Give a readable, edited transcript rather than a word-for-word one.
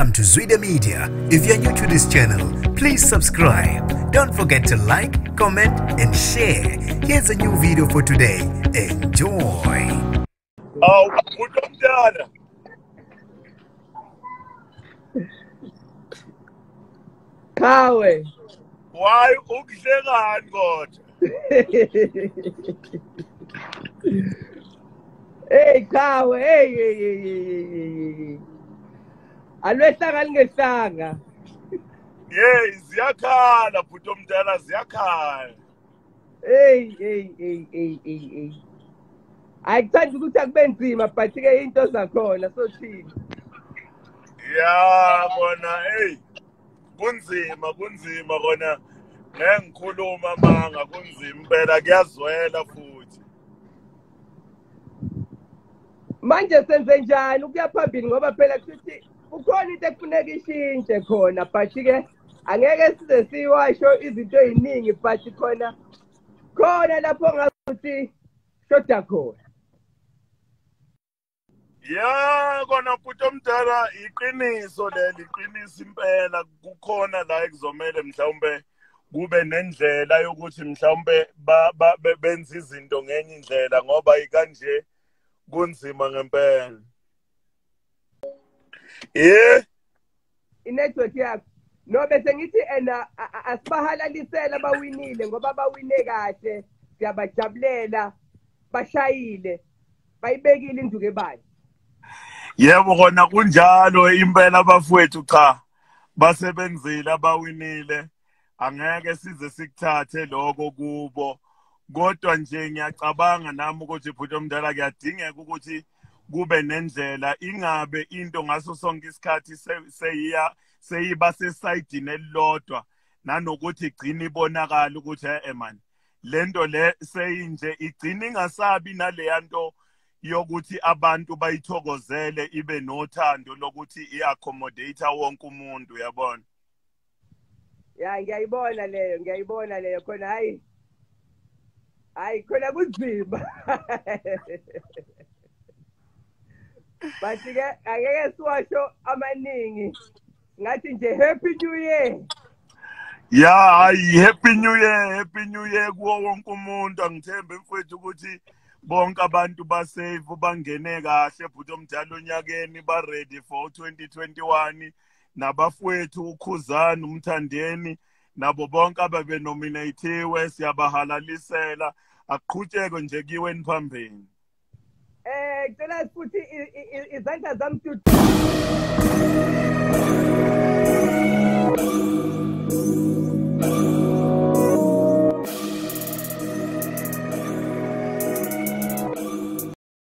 Welcome to Zwida Media. If you're new to this channel, please subscribe. Don't forget to like, comment, and share. Here's a new video for today. Enjoy. Oh, umntana. Qhawe. Why ukuhlekani kodwa? Hey Qhawe, hey hey hey. Alwehlanga lingehlanga. Hey, ziyakhala bhuti omdala, ziyakhala. Hey hey hey hey hey hey. Ayikuthandi ukuthi akube nzima but ke into zakhona sothini. Ya bona hey. Kunzima kunzima kona ngeke ngikhuluma manga kunzima impela kuyazwela futhi. Manje senze njani ukuya phambili ngoba phela kuthi kukhona into ekufuneka ishintshe khona but ke angeke size siwasho izinto eziningi but khona khona lapho ngathi shoda khona. Ya kona bhuti omdala iqiniso leli, iqiniso impela kukhona la ekuzomele mhlawumbe kube nendlela yokuthi mhlawumbe benze izinto ngenye indlela ngoba ikanje kunzima ngempela. Inetwork yakho no bese ngithi ena asibahalalisela abawinile ngoba bawine kahle, siyabajabulela, bashayile, bayibekile induku ebandla. Yebo kona kunjalo impela abafowethu, cha basebenzile abawinile, angeke size sikuthathe lokho kubo kodwa nje ngiyacabanga nami ukuthi bhuti omdala kuyadingeka ukuthi kube nendlela, ingabe into ngaso sonke isikhathi seyiya seyiba sesayidini elilodwa nanokuthi igcine ibonakala ukuthi man lento le seyinje igcine ingasabi naleya nto yokuthi abantu bayithokozele ibe nothando lokuthi i-accommodate wonke umuntu, uyabona? Ya ngiyayibona leyo, ngiyayibona leyo khona. Hayi hayi khona kunzima. But ke angeke siwasho amaningi, ngathi nje happy new year. Ya hayi happy new year, happy new year kuwo wonke umuntu. Angithembe mfowethu ukuthi bonke abantu basafe bangene kahle bhuti omdala onyakeni, ba ready for 2021 nabafowethu uKhuzani, uMthandeni nabo bonke ababe nominatiwe siyabahalalisela, aqhutsheke nje kiweni phambili. Cela futhi izandla zami.